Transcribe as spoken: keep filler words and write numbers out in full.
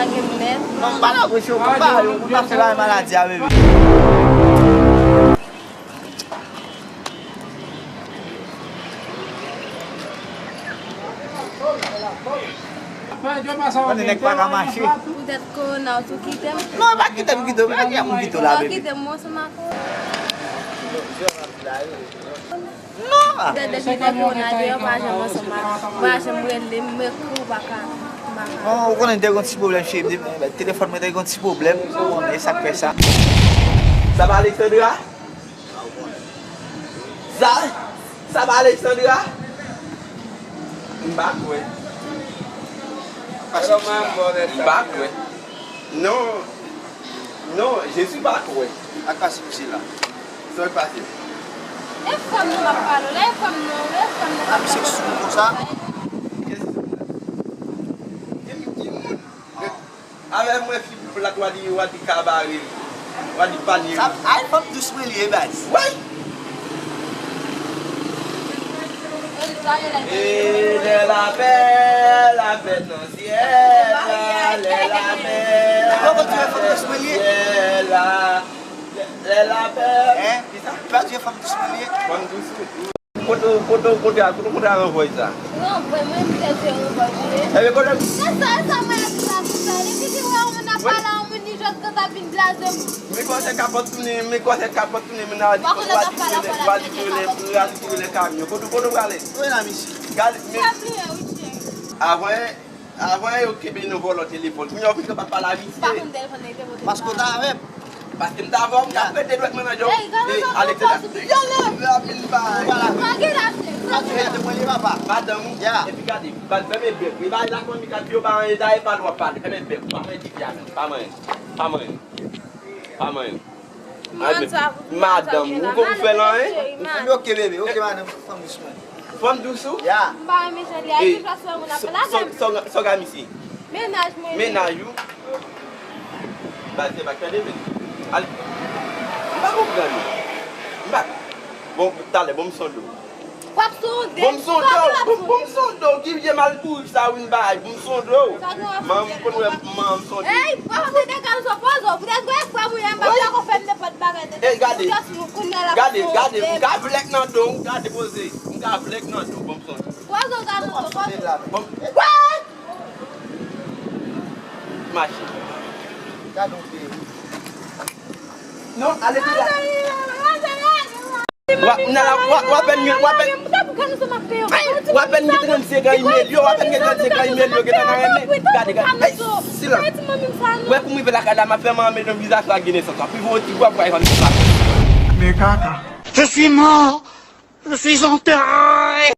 Lage m nèt. Non, m pa nan presyon, m pa, yo, m pa fè bagay maladi a, bebe. Konnen nèg pa ka mache. Poutèt kowona, ou tou kite m. Non, e pa kite m kite w, men kiyès moun kite w la, bebe? Ou kite m, mwen ansanm ak ou. Non. Poutèt depi lè kowona deyò, pa janm ansanm ak ou. Pa janm rele m, m ekri w, pa ka, pa ka. Non, ou konnen te gon ti pwoblèm, cheri, telefòn mwen te gon ti pwoblèm, ou konnen sa k fè sa. Sa pa Alexandra? Sa, sa pa Alexandra? M pa kwè. M pa kwè. Non. Non, Jezi pa kwè. Ak pase misye la. Sa w pase? E fanm nan m ap pale w la, e fanm nan, e fanm nan k ap pale w la. Misye sou konsa. Kiyès ki sou konsa? Ki, ki moun? Avè mwen figi plat, w a di, w a di kabare, w a di panye. Sa, ay, fanm dous mwen li ye, baz. Wi. E lè lapè, lapè nan syèl la, lè lapè. Ou konn ti fanm dous mwen li ye? Syèl la, lè, lè lapè. Hein? Kisa? Ou pa di fanm dous mwen li ye? Fanm dous ou. Kote, kote, kote, kote, kote ranvòy sa? Ranvòy, mwen, m pèdi ranvòy, wi. Ebyen, kote? Se sa, sa mwen ap di la pou sa. Depi ki wè yon moun ap pale a yon moun, li jwenn kanta vin blaze moun. Men kòmsi kapòt tounen, men kòmsi kapòt tounen, men nan di, w a di tounen, w a di tounen, w a di tounen kamyon. Kote, kote w prale? Wi, la, misye. Gade, men. Sa bliye, wi, cheri. Avan, Avan yo kenbe nou vòlò telefòn. Kounye a w vin kanpe ap pale a misye. Pa konn telefòn nan te pote. Paske w t avè m. Paske m t avè w, m t ap rete dwèt mwen nan je w. Ey, gade sa. Alekte la. Yo leve anpil bagay. Madanm ou. Epi gade, gad, fèmen bèk ou. E pa la fanmi k ap di yo pa anyen, dayè pa dwa pale. Fèmen bèk ou. Pa manyen tifi a menm. Pa manyen. Pa manyen. Pa manyen. Madanm, ou konn fè l anyen? Ou fè l, ok, bebe, ok, madanm, fanm dous mwen. Fanm dous ou? Ya. M pa renmen jan li a, epi plas wè moun ap pale avè m. Sa w gen misye? Mennaj mwen li. Mennaj ou? Ba, se pa k tande, men. Al, m pa konprann ou. M pa, bon, talè, bon, m sonde w. W ap sonde. Bon, m sonde w. Bon, bon, m sonde w. Ki vye malpouri sa w vin bay? Bon, m sonde w. Manman m konn wè manman m sonde. Ey, w ap sonde gade sou poze w. Poutèt ou wè frè m ou ye, m pa t ka konn fè m nenpòt bagay. Ey, gade. Gade, gade, m ka vlèk nan do w. Gade poze. M ka vlèk nan do w. Bon, m sonde w. Poze w gade sou poze w. Bon. What? Mache. Gade w pye. Non, ale pi la. W ap, w ap, w ap, w apèn gen, w apèn, w apèn gen trannsenk an, Imelio, w apèn gen trannsenk an, Imelio gentan nan renmen. Gade, gade. Ey, silans. Wè pou m rive lakay la, m ap fè manman m mete yon vizaj la gen nesans. Pi voye ti gwa pou ay vann sa. Men kaka. Je suis mort. Je suis enterré.